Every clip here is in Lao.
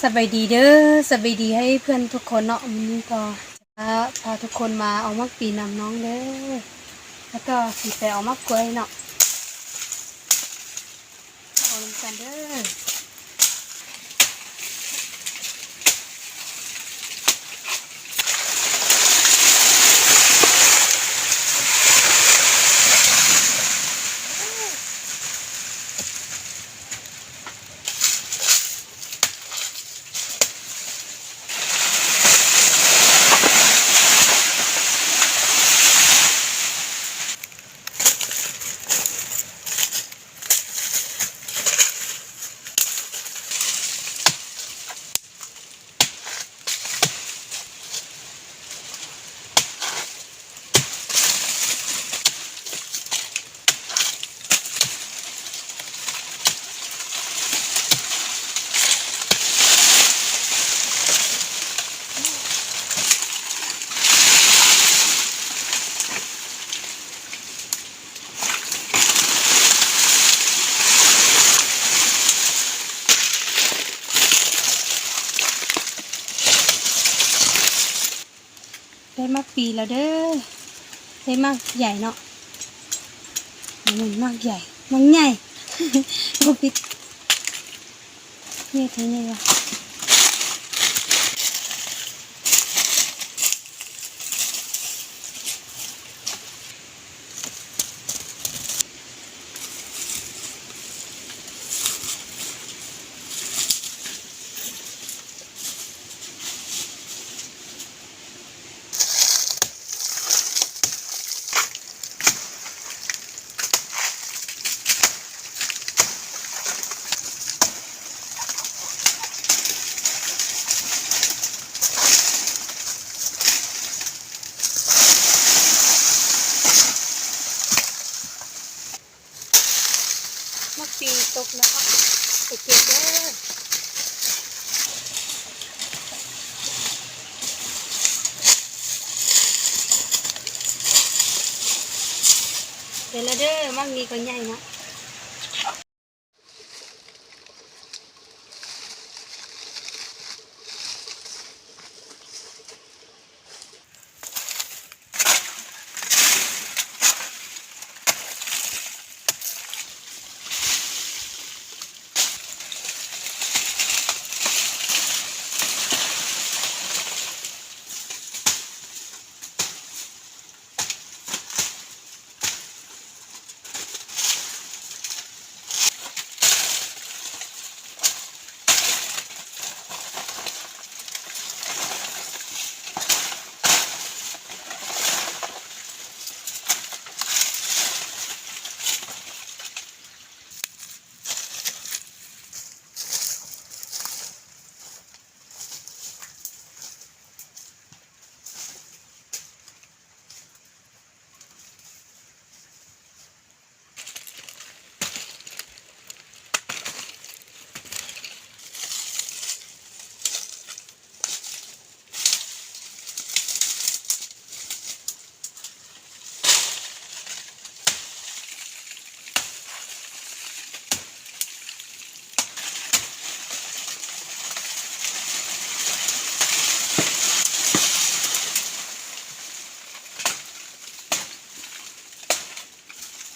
ສະບາຍດີເດີ ສະບາຍດີໃຫ້ເພື່ອນທຸກຄົນເນາະ. ມື້ນີ້ກໍຈະພາທຸກຄົນມາເອົາໝາກປີນຳນ້ອງເດີ ແລ້ວກໍຊິໄປເອົາໝາກກ້ວຍເນາະ ເອົານຳກັນເດີ. ໄດ້ໝາກປີແລ້ວເດີ ໄດ້ໝາກໃຫຍ່ເນາະ ບໍ່ແມ່ນໝາກໃຫຍ່ ໝາກໃຫຍ່ ບໍ່ຜິດ. ໃຫຍ່ແທ້ໃຫຍ່ວ່າ. ໝາກປີຕົກແລ້ວເນາະ ໄປເກັບເດີ. ເດີລະເດີ ໝາກນີ້ກໍໃຫຍ່ເນາະ.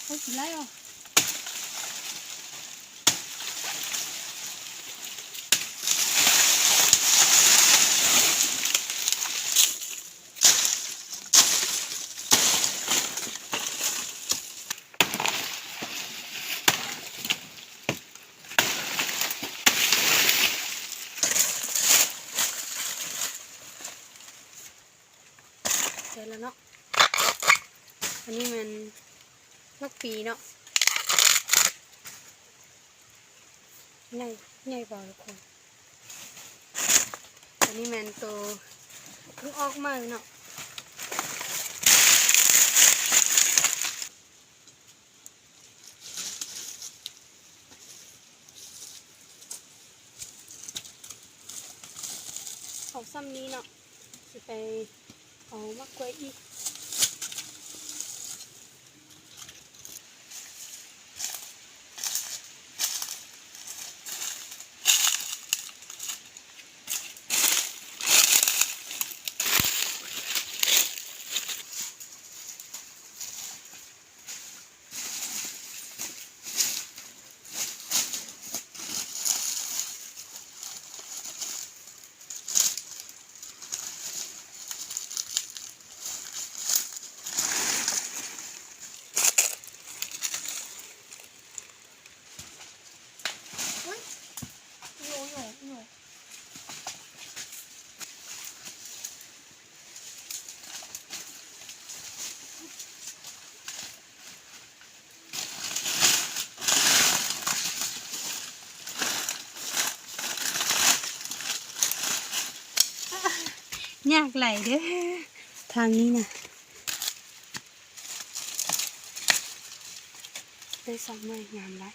ໂອ້ຍ ຊິໄຫຼອອກ. ໃສ່ແລ້ວເນາະ ອັນນີ້ແມ່ນໝາກປີເນາະ ໃຫຍ່ ໃຫຍ່ບໍ່ທຸກຄົນ? ອັນນີ້ແມ່ນໂຕເພິ່ງອອກໃໝ່ເນາະ. ເອົາສ່ຳນີ້ເນາະ ຊິໄປເອົາໝາກກ້ວຍອີກ. ຍາກຫຼາຍເດີ້ ທາງນີ້ນະ ໄດ້ສອງໜ່ວຍ ງາມຫຼາຍ.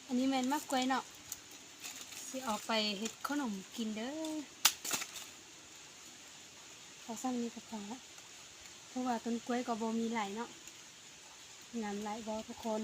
ອັນນີ້ແມ່ນໝາກກ້ວຍເນາະ ຊິເອົາໄປເຮັດຂະໜົມກິນເດີ້. ເອົາສ່ຳນີ້ກໍພໍລະ ເພາະວ່າຕົ້ນກ້ວຍກໍບໍ່ມີຫຼາຍເນາະ. ງາມຫຼາຍບໍ່ທຸກຄົນ?